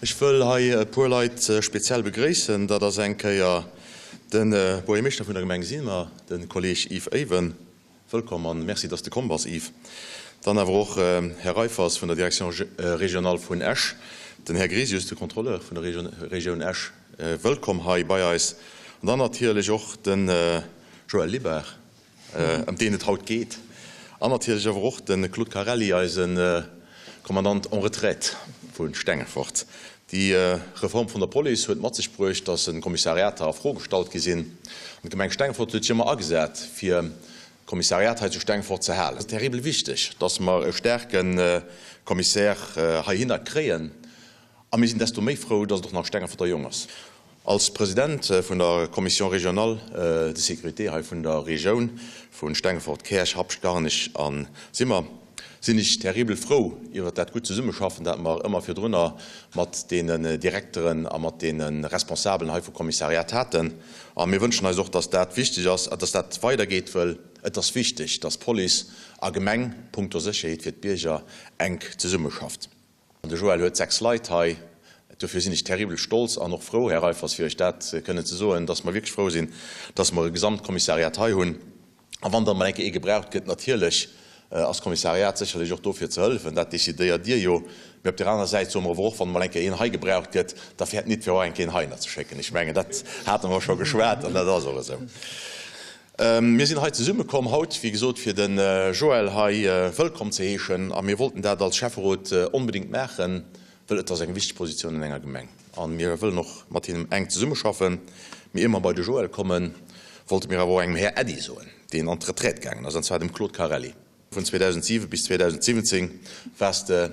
Ech wëll hei e puer Leit speziell begréissen. Dat ass eng Kéier de Buergermeeschter vun der Gemeng Simmer, de Kolleeg Yves Eiwen. Wëllkomm an Merci, dass de komm bass, Yves. Dann awer och Här Reiffers vun der Direction régionale vun Esch, den Här Grisius, de Contrôleur vun der Regioun Esch, wëllkomm hei bei eis. An dann natierlech och de Joël Libard, ëm deen et haut geet, an natierlech awer och de Claude Carelli, eise Commandant en retraite vu Stengefort. Déi Reform vun der Police huet mat sech bruecht, dass Kommissariater a Fro gestallt gi sinn. An d'Gemeng Stengefort huet sech ëmmer agesat, fir d'Kommissariat hei zu Stengefort ze halen. Et ass terribel wichteg, dass mer e staarke Commissaire heihinner kréien. A mir sinn desto méi frou, dass et och nach e Stengeforter Jong ass. Als President vun der Commission régionale de sécurité hei vun der Regioun vu Stengefort, Käerch, Habscht, Garnech a Simmer sinn ech terribel frou iwwert dat gutt Zesummeschaffen, dat mer ëmmer virdrunner mat deenen Direkteren a mat deene Responsabelen hei vum Kommissariat haten. A mir wënschen eis och, dass dat wichteg ass, dass dat weidergeet, wëll et ass wichteg, dass Police a Gemeng punkto Sécherheet fir d'Bierger enk zesummeschafft. De Joël huet 6 Leit hei. Dofir sinn ech terribel stolz an och frou, Här Reiffers, fir Iech dat kënnen ze soen, dass mer wierklech frou sinn, dass mer e Gesamtkommissariat hei hunn. A wann dann emol eng Kéier ee gebraucht gëtt, natierlech ass d'Kommissariat sécherlech och do fir ze hëllefen. Dat decidéiert Dir jo. Mee op där anerer Säit soe mer awer och, wann emol eng Kéier een hei gebraucht gëtt, da fäert nit, fir och eng Kéier een heihinner ze schécken. Ech mengen, dat hate mer scho geschwat an dat ass och esou. Mir sinn hei zesumme komm haut, wéi gesot, fir de Joël hei wëllkomm ze heeschen. A mir wollten dat als Schäfferot onbedéngt maachen, wëll et ass eng wichteg Positioun an enger Gemeng. A mir wëllen och mat him enk zesummeschaffen. Mee ier mer bei de Joël kommen, wollte mir awer och engem Här Äddi soen, deen an d'Retraite gaangen ass, an zwar dem Claude Carelli. Vun 2007 bis 2017 waars de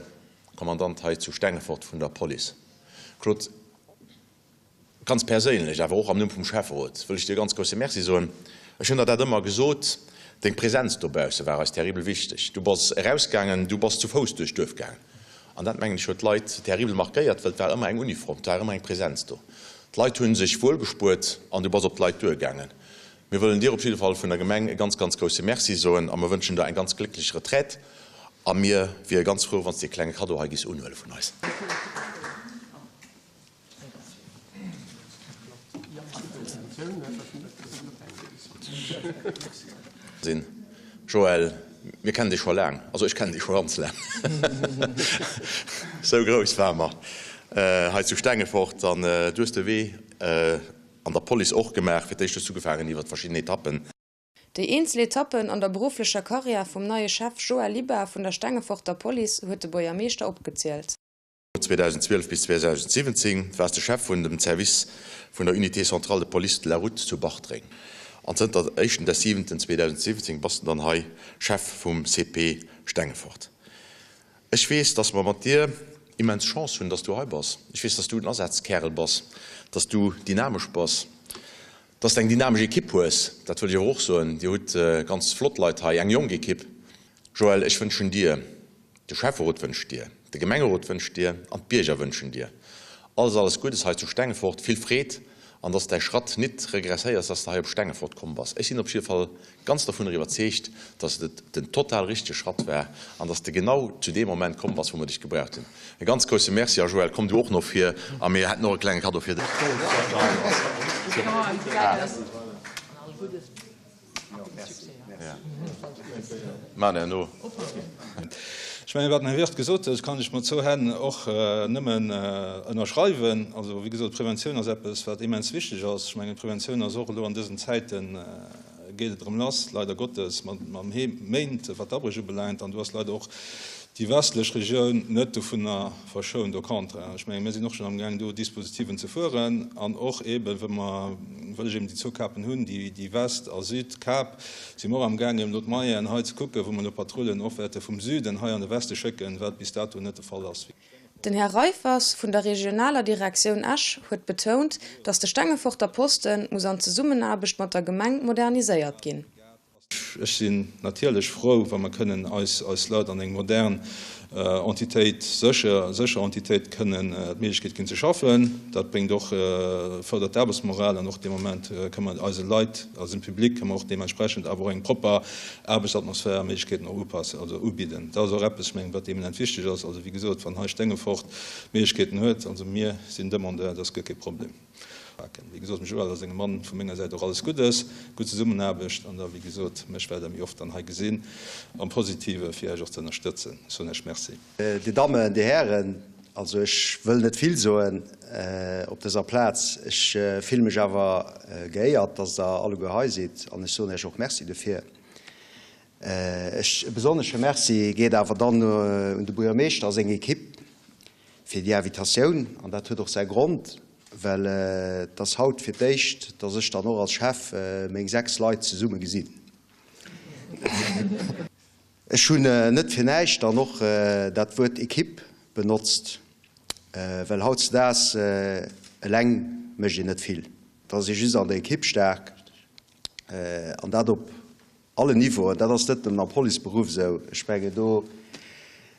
Kommandant hei zu Stengefort vun der Police. Claude. Ganz perséinlech, awer och am Numm vum Schäfferot, wëll ech dir e ganz grousse Merci soen. Ech hunn der dat ëmmer gesot, deng Präsenz dobausse war eis terribel wichteg. Du bass erausgaangen, du bass zu Fouss duerch d'Duerf gaangen. An dat, mengen ech, huet d'Leit terribel markéiert, well et war ëmmer eng Uniform, et war ëmmer eng Präsenz do. D'Leit hu sech wuel gespuert an du bass op d'Leit duergaangen. Mir wëllen dir op jidde Fall vun der Gemeng e ganz, ganz grousse Merci soen a mer wënschen der eng ganz glécklech Retraite a mir wiere ganz frou, wann s de e klenge Kaddo hei giss unhuele vun eis. Sinn. Joël, mir kennen dech scho laang, also ech kennen dech scho ganz laang, sou grouss ware mer hei zu Stengefort an du hues de Wee an der Police och gemaach. Fir d'éischt hues du ugefaangen iwwert verschidden Etappen. Déi eenzel Etappen an der berufflecher Karriär vum neie Chef Joël Libar vun der Stengeforter Police huet de Buergermeeschter opgezielt. 2012 bis 2017 waars de Chef vun dem Service vun der Unité centrale de police de la route zu Bartreng an zënter éischten des siwenten 2017 bass de dann hei Chef vum CP Stengefort. Ech weess, dass mer mat dir immens Chance hunn, dass du hei bass. Ech weess, dass du en Asazkärel bass, dass du dynamesch bass, dass de eng dynamesch Ekipp hues, dat wëll ech awer och soen. Dir hutt ganz flott Leit hei, eng jonk Ekipp. Joël, ech wënschen dir De Schäfferot wënscht dir, de Gemengerot wënscht dir an d'Bierger wënschen dir alles, alles Guddes hei zu Stengefort, vill Freed an dass däi Schratt nit regresséiers, dass de hei op Stengefort komm bass. Ech sinn op jidde Fall ganz dovunner iwwerzeegt, dass et den total richtege Schratt war an dass de genau zu deem Moment komm bass, wou mer dech gebraucht hunn. E ganz grousse Merci a Joël, komm du och no vir a mir hätten och e klenge Kaddo fir dech. Ech mengen, wat den Här Wirth gesot huet, kann ech mat zwou Hänn och nëmmen ënnerschreiwen. Also, wéi gesot, Preventioun ass eppes, wat immens wichteg ass. Ech mengen, Preventioun ass och elo an dësen Zäiten, geet et erëm lass, leider Gottes, mam Méint, wat d'Abréch ubelaangt. An do ass leider och déi westlech Regioun net dovunner verschount, au contraire. Ech mengen, mir sinn och schonn amgaang, do Dispositiven ze fueren an och eeben, wëll mer, wëll ech eben déi zwou Kapen hunn, déi, déi West a Südkap, si mer och amgaang, eben elo d'Moyenen hei ze kucken, wou mer elo Patrullen och wäerte vum Süden hei an de Weste schécken, wat bis dato net de Fall ass. Den Här Reiffers vun der regionaler Direktioun Esch huet betount, datt de Stengeforter Posten muss an Zesummenaarbecht mat der Gemeng moderniséiert ginn. Ech sinn natierlech frou, wa mer kënnen eis eis Leit an eng modern Entitéit, sécher, sécher Entitéit kënnen d'Méiglechkeet ginn ze schaffen. Dat bréngt och, fërdert d'Aarbechtsmoral an och dee Moment kënnen mer eise Leit, eisem Public kënnen mer och deementsprechend awer och eng propper Aarbechtsatmosphär a Méiglechkeeten och upassen, also ubidden. Dat ass och eppes, ech mengen, wat eminent wichteg ass. Also wéi gesot, wann hei Stengefort Méiglechkeeten huet, also mir sinn Demandeur, dat ass guer kee Problem. Wéi gesot, dem Joël a sengem Mann vu menger Säit och alles Guddes, gutt Zesummenaarbecht an da wéi gesot, mech wäert der méi oft dann hei gesinn, am Positive fir Iech och ze ënnerstëtzen. Ech soen Iech Merci. Dir Dammen, Dir Hären, also ech wëll net vill soen op dëser Plaz. Ech fille mech awer geéiert, dass Der alleguer hei sidd an ech soen Iech och Merci dofir. Ech, e besonnesche Merci geet awer dann un de Buergermeeschter a seng Ekipp fir déi Invitatioun. An dat huet och säi Grond, well et ass haut fir d'éischt, dass ech dann och als Chef meng 6 Leit zesumme gesinn. Ech hunn net fir näischt dann och dat Wuert Ekipp benotzt, well hautzedaags eleng mécht een net vill. Et ass ee just an der Ekipp staark an dat op allen Niveauen. Dat ass net nëmmen am Policeberuff esou. Ech mengen, do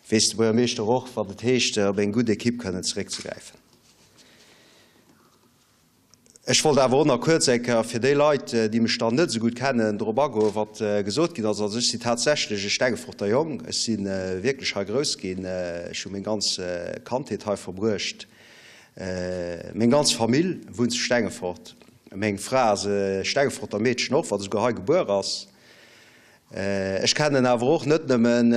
weess de Buergermeeschter och, wat et heescht, op eng gutt Ekipp kënnen zeréckzegräifen. Ech wollt awer och nach kuerz eng Kéier fir déi Leit, déi mech dann net esou gutt kennen, drop agoen, wat gesot ginn ass. Also ech sinn tatsächlech e Stengeforter Jong. Ech si wierklech hei grouss ginn. Ech hu meng ganz Kandheet hei verbruecht. Meng ganz Famill wunnt zu Stengefort. Meng Fra ass e Stengeforter Meedchen och, wat esouguer hei gebuer ass. Ech kennen awer och net nëmmen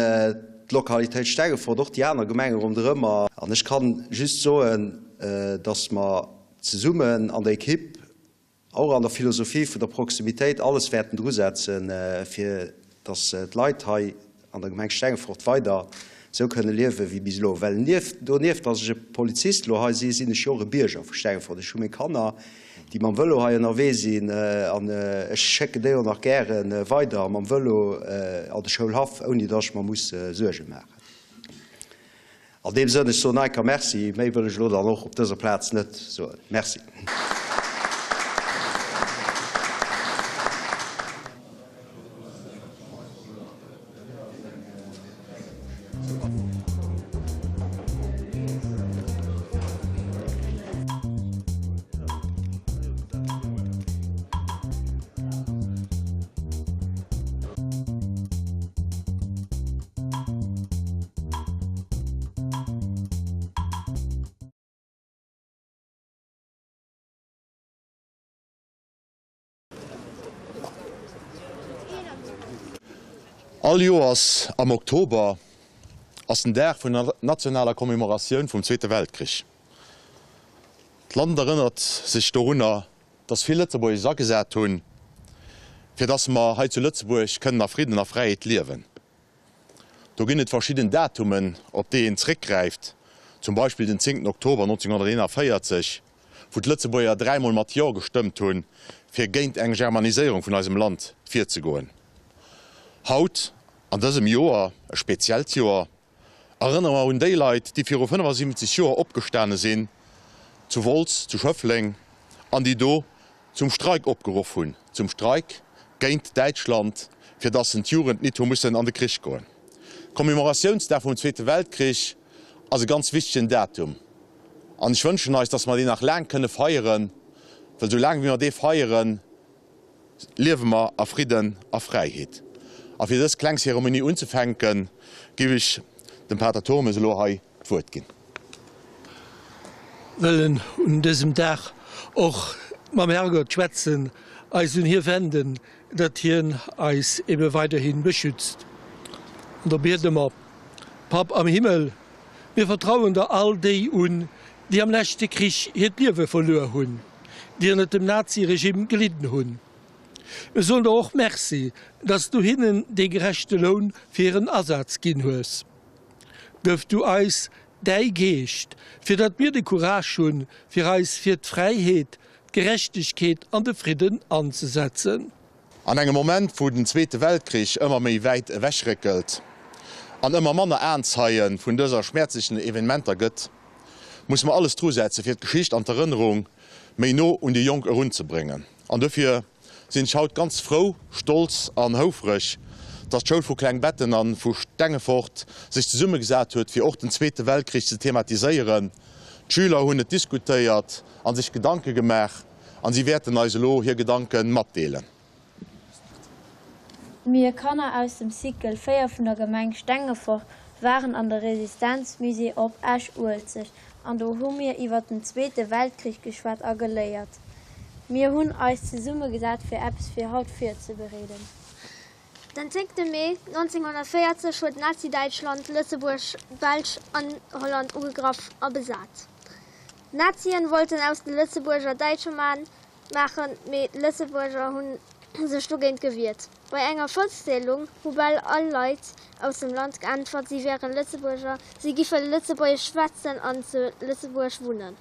d'Lokalitéit Stengefort, och déi aner Gemenge ronderëm. An ech kann just soen, dass mer zesummen an der Ekipp, och an der Philosophie vun der Proximitéit, alles wäerten drusetzen, fir dass d'Leit hei an der Gemeng Stengefort weider esou kënne liewe wéi bis elo. Well nieft, donieft, dass ech e Polizist elo hei si, sinn ech jo och e Bierger vu Stengefort. Ech hu meng Kanner, déi mam Vëlo hei ënnerwee sinn, an ech schécken déi och nach gäre weider mam Vëlo an de Schoulhaff, ouni dass ech mer muss Suerge maachen. An deem Sënn, ech soen Eiker Merci. Méi wëll ech elo dann och op dëser Plaz net soen. Merci. All Joers am Oktober ass den Dag vun der nationaler Commemoratioun vum Zweete Weltkrich. D'Land erënnert sech dorunner, dass vill Lëtzebuerger sech agesat hunn, fir dass mer hei zu Lëtzebuerg kënnen a Fridden a Fräiheet liewen. Do ginn et verschidden Datumen, op déi een zréckgräift, zum Beispill den 10 Oktober 1941, wou d'Lëtzebuerger dräimol mat Jo gestëmmt hunn, fir géint eng Germaniséierung vun eisem Land virzegoen. Haut, an dësem Joer, e speziellt Joer, erënnere mer un déi Leit, déi viru 75 Joer opgestane sinn zu Wolz, zu Schëffleng, an déi do zum Streik opgeruff hunn, zum Streik géint Däitschland, fir dass en d'Jugend nit hu mussen an de Krich goen. Commemoratiounsdag vum Zweete Weltkrich ass e ganz wichtegen Datum an ech wënschen eis, dass mer deen nach laang kënne feieren, well esou laang wéi mer dee feieren, liewe mer a Fridden a Fräiheet. A fir dës kleng Zeremonie unzefänken, géif ech dem Pater Turmes elo hei d'Wuert ginn. Wëllen un dësem Dag och mam Herrgott schwätzen, eis un hie wenden, datt hien eis ebe weiderhi beschützt. An da biede mer, Papp am Himmel, mir vertrauen der all déi un, déi am leschte Krich hiert Liewe verluer hunn, déi ënnert dem Nazi-Regime gelidden hunn. Mir soen der och Merci, datt s du hinnen dee gerechte Loun fir hiren Asaz ginn hues. Gëff du eis däi Geescht, fir datt mir de Courage hunn, fir eis fir d'Fräiheet, d'Gerechtegkeet an de Fridden anzesetzen. An engem Moment, wou den Zweete Weltkrich ëmmer méi wäit ewechréckelt an ëmmer manner Aenzeie vun dëser schmäerzlechen Evenementer gëtt, musse mer alles drusetze fir d'Geschicht an d'Erënnerung méi no un déi Jonk erunzebréngen. An dofir. Sinn ech haut ganz frou, stolz an houfreg, dass d'Schoul vu Klengbetten an vu Stengefort sech zesummegesat huet, fir och den Zweete Weltkrich ze thematiséieren. D'Schüler hunn et diskutéiert an sech Gedanke gemaach an si wäerten eis elo hir Gedanke matdeelen. Mir Kanner aus dem Cycle 4 vun der Gemeng Stengefort waren an de Resistenzmusée op Esch-Uelzecht an do hu mir iwwer den Zweete Weltkrich geschwat a geléiert. Mir hunn eis zesummegesat fir eppes fir haut virzebereeden. Den zéngte Mee 1940 huet Nazi-Däitschland Lëtzebuerg, d'Belsch an Holland ugegraff a besat. D'Nazien wollten aus de Lëtzebuerger Däitscher maachen, mee d'Lëtzebuerger hu sech dogéint gewiert. Bei enger Volkszielung hu bal all Leit aus dem Land geäntwert, si wären Lëtzebuerger, si giffe Lëtzebuergesch schwätzen an zu Lëtzebuerg wunnen.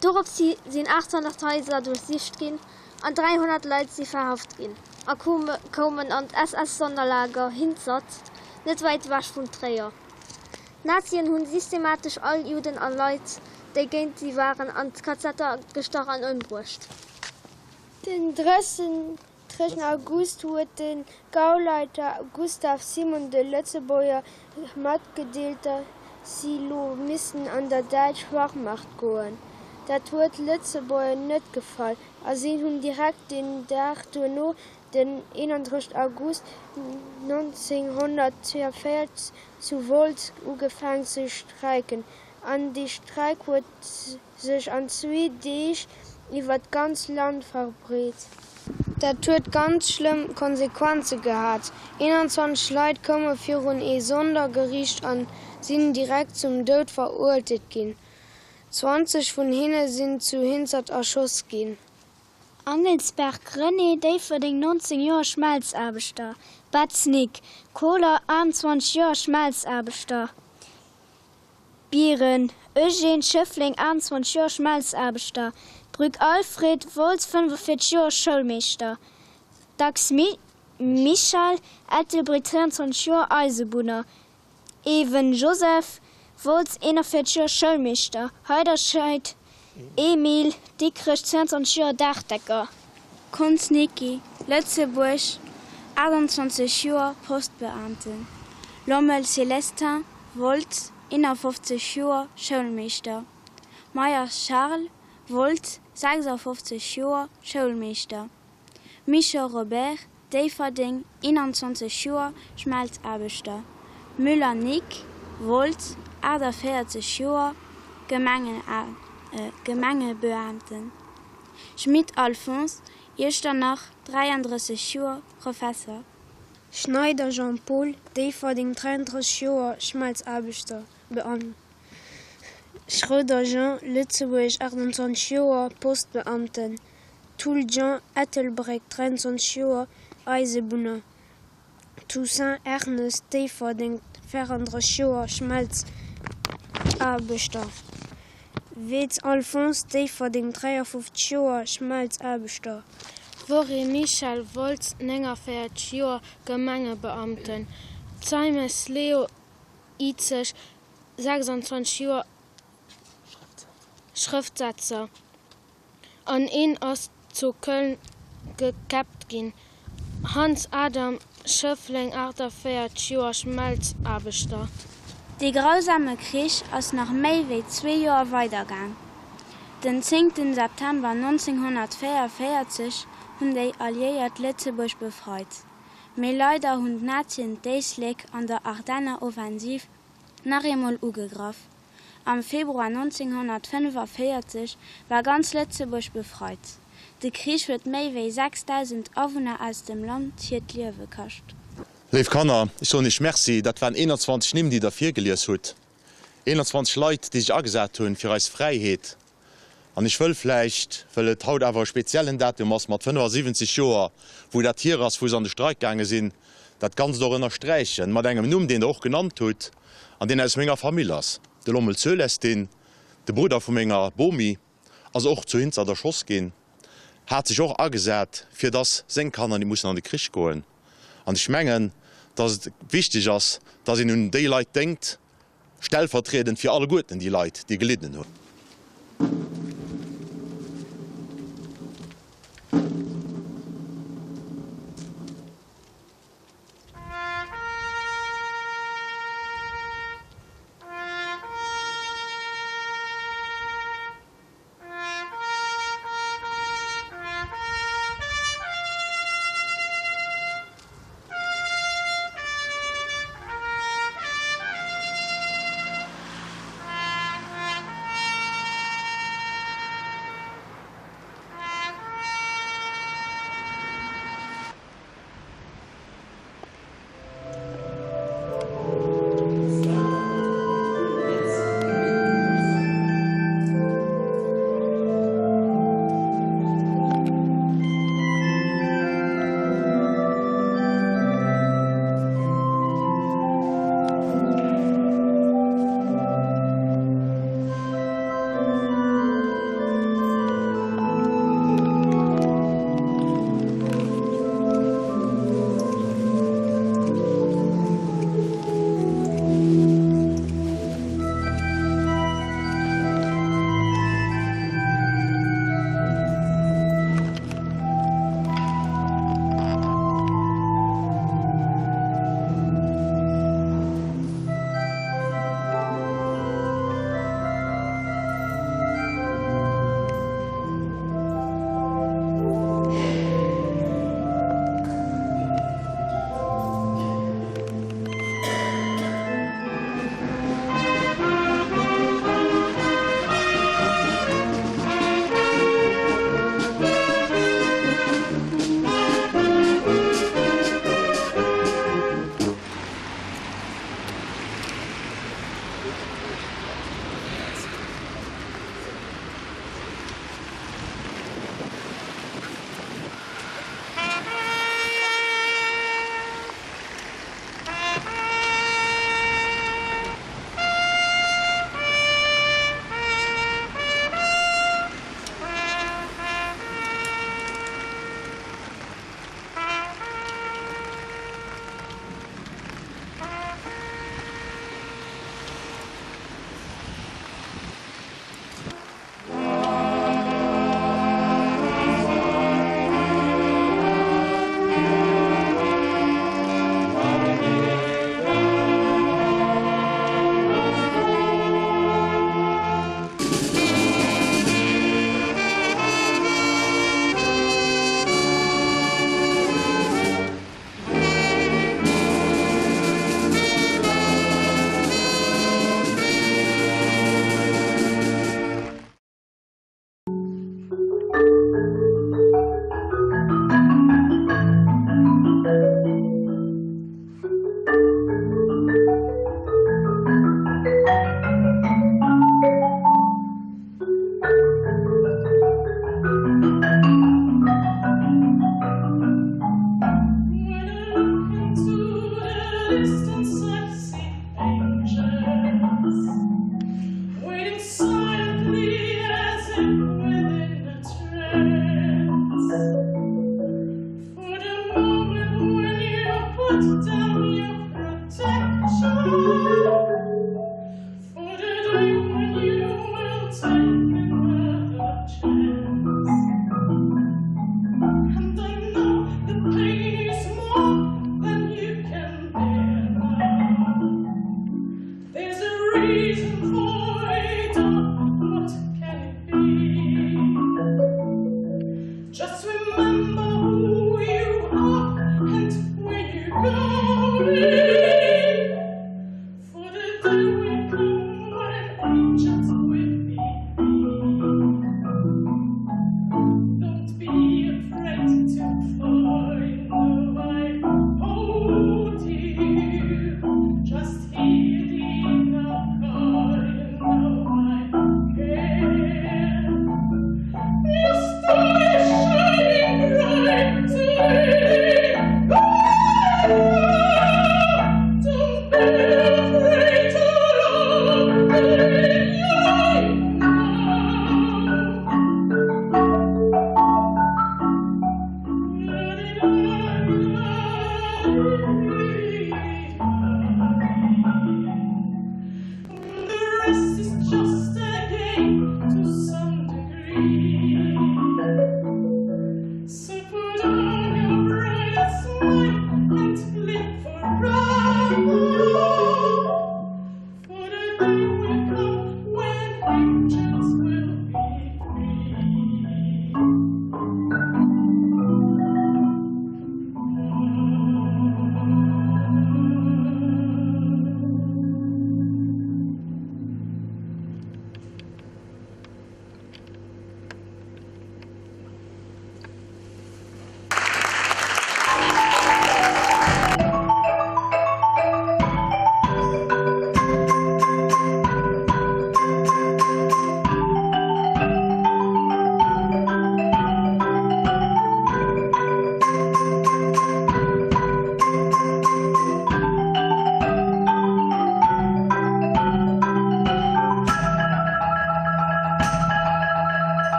Dorops hi sinn 800 Haiser duerchsicht ginn an 300 Leit si verhaft ginn a koumen an d'SS-Sonderlager Hinzert, net wäit ewech vun Tréier. D'Nazien hunn systematesch all Judden a Leit, déi géint si waren, an d'Kazetter gestach an ëmbruecht. Den 30 August huet de Gauleiter Gustav Simon de Lëtzebuerger matgedeelt, datt si lo missten an der däitsch Wehrmacht goen. Dat huet d'Lëtzebuerger net gefall a si hunn direkt den Dag duerno, den 31 August 1942, zu Wolz ugefaangen ze streiken an dee Streik huet sech an zwee Deeg iwwer d'ganz Land verbreet. Dat huet ganz schlëmm Konsequenze gehat, 21 Leit koume virun ee Sondergeriicht a sinn direkt zum Doud verurteelt ginn, 20 vun hinne sinn zu Hinzert erschoss ginn. Angelsberg René, Déifferdeng, 19 Joer, Schmelzaarbechter, Betz Nic, Koler, 28 Joer, Schmelzaarbechter, Biren Eugène, Schëffleng, 28 Joer, Schmelzaarbechter, Brück Alfred, Wolz, 45 Joer, Schoulmeeschter, Dax Michel, Ettelbréck, 23 Joer, Eisebunner, Ewen Joseph, Wolz, 41 Joer, Schoulmeeschter, Heiderscheid Emile, Dikrech, 22 Joer, Daachdecker. Kontz Niki, Lëtzebuerg, 28 Joer, Postbeamten, Lommel Célestin, Wolz, 51 Joer, Schoulmeeschter, Meyers Charles, Wolz, 56 Joer, Schoulmeeschter, Mischo Robert, Déifferdeng, 21 Joer, Schmelzaarbechter, Müller Nic, Wolz, 48 Joer, Gemengebeamten, Schmit Alphonse, Iechternach, 33 Joer, Professer. Schneider Jean-Paul, Déifferdeng, 33 Joer, Schmelzaarbechter, Beamten, Schroeder Jean, Lëtzebuerg, 28 Joer, Postbeamten, Thull Jean, Ettelbréck, 23 Joer, Eisebunner, Toussaint Ernest, Déifferdeng, 34 Joer, Schmelzaarbechter, Weetz Alphonse, Déifferdeng, 53 Joer, Schmelzaarbechter. Worré Michel, Wolz, 49 Joer, Gemengebeamten, Zeimes Leo, Izeg, 26 Joer, Schrëftsetzer. An een ass zu Köln gekäppt ginn, Hans Adam, Schëffleng, 48 Joer, Schmelzaarbechter. Dee grausame Krich ass nach méi wéi zwee Joer weidergaang. Den zéngten September 1944 hunn déi Alliéiert Lëtzebuerg befreit. Mee leider hunn d'Nazien d'Éislek an der Ardenner Offensiv nach eemol ugegraff. Am Februar 1945 war ganz Lëtzebuerg befreit. De Krich huet méi wéi 6.000 Awunner aus dem Land hiert Liewe kascht. Léif Kanner, ech soen Iech Merci. Dat waren 21 Nimm, déi Der virgelies hutt. 21 Leit, déi sech agesat hunn fir eis Fräiheet. An ech wëll vläicht, wëll et haut awer e speziellen Datum ass, mat 75 Joer, wou dat hier ass, wou se an de Streik gaange sinn, dat Ganzt och ënnersträichen mat engem Numm, deen Der och genannt hutt an deen aus menger Famill ass, de Lommel Cölestin, de Brudder vu menger Bomi, ass och zu Hinzert erschoss ginn, hat sech och agesat, fir dass seng Kanner nit mussen an de Krich goen. An ech mengen, dass et wichteg ass, dass een un déi Leit denkt, Stellvertriedend fir alleguerten déi Leit, déi gelidden hunn.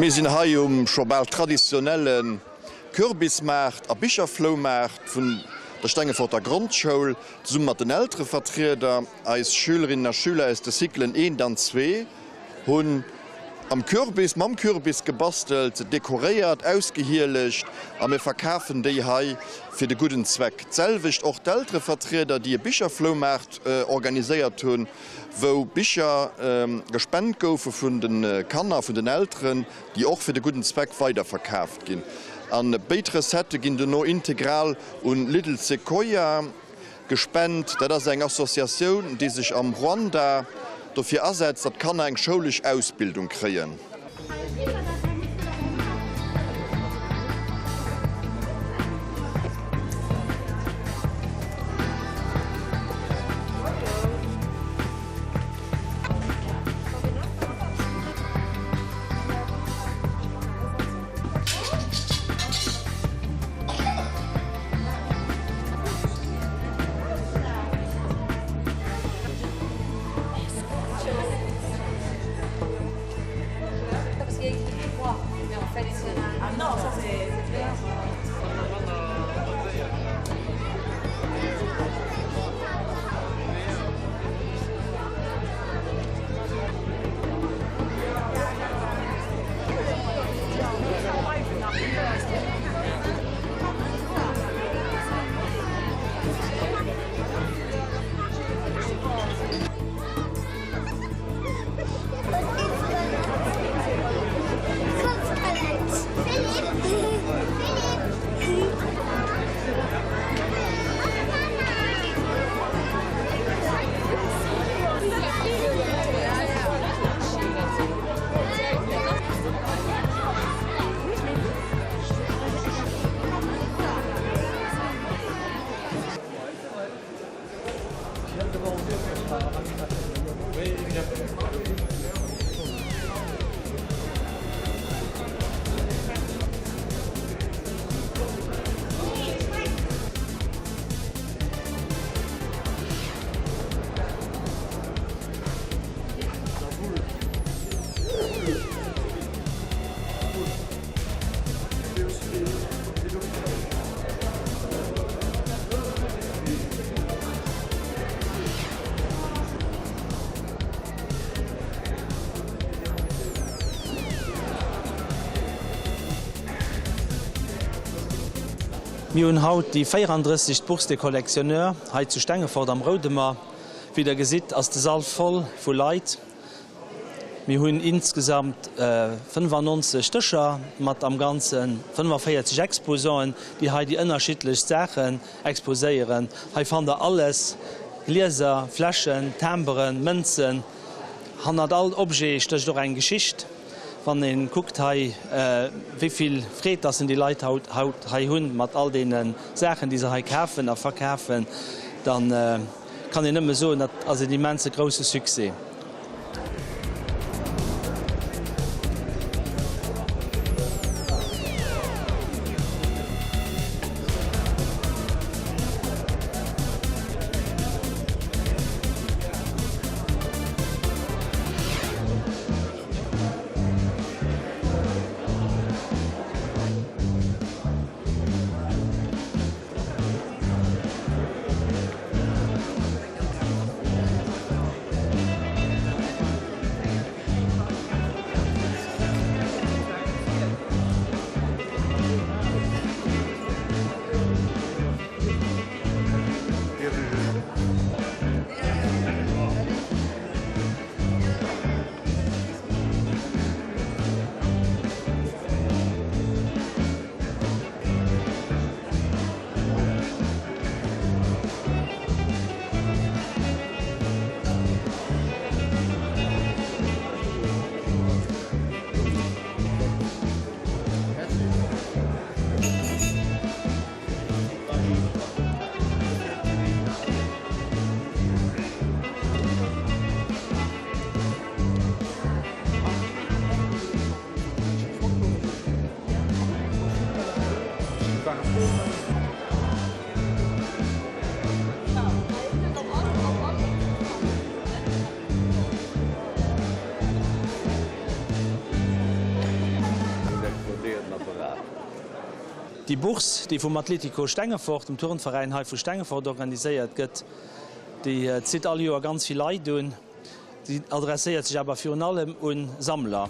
Mir sinn hei um scho bal traditionelle Kürbismaart a Bicherfloumaart vun der Stengeforter Grondschoul zesumme mat den Elterevertrieder. Eis Schülerinnen a Schüler aus de Cyclen eent an zwee hunn. Am Kürbis, mam Kürbis gebastelt, dekoréiert, ausgehielegt a mir verkafen déi hei fir de gudden Zweck. D'selwecht och d'Elterevertrieder, déi e Bicherfloumaart organiséiert hunn, wou Bicher gespent goufe vun de Kanner, vun den Elteren, déi och fir de gudden Zweck weiderverkaaft ginn. A béid Recettë ginn dono integral un Little Sequoia. Gespent, dat ass eng Associatioun, déi sech am Ruanda dofir asetzt, datt Kanner eng schoulesch Ausbildung kréien. Mir hunn haut déi 34. Bourse des Collectionneurs hei zu Stengefort am Roudemer. Wéi der gesitt, ass de Sall voll vu Leit. Mir hunn insgesamt 95 Dëscher mat am Ganze 45 Exposanten, déi hei déi ënnerschiddlechst Saachen exposéieren. Hei fannt der alles, Glieser, Fläschen, Timberen, Mënzen. Hannert all Objet stécht och eng Geschicht. Wann ee kuckt hei, wéi vill Freed dass déi Leit haut hei hunn mat all deene Saachen, déi se hei kafen a verkafen, dann kann een nëmme soen, dat ass een immense grousse Succès. Déi Bourse, déi vum Atlético Stengefort, dem Turnveräin hei vu Stengefort, organiséiert gëtt, déi zitt all Joer ganz vill Leit un. Si adresséiert sech awer virun allem un Sammler.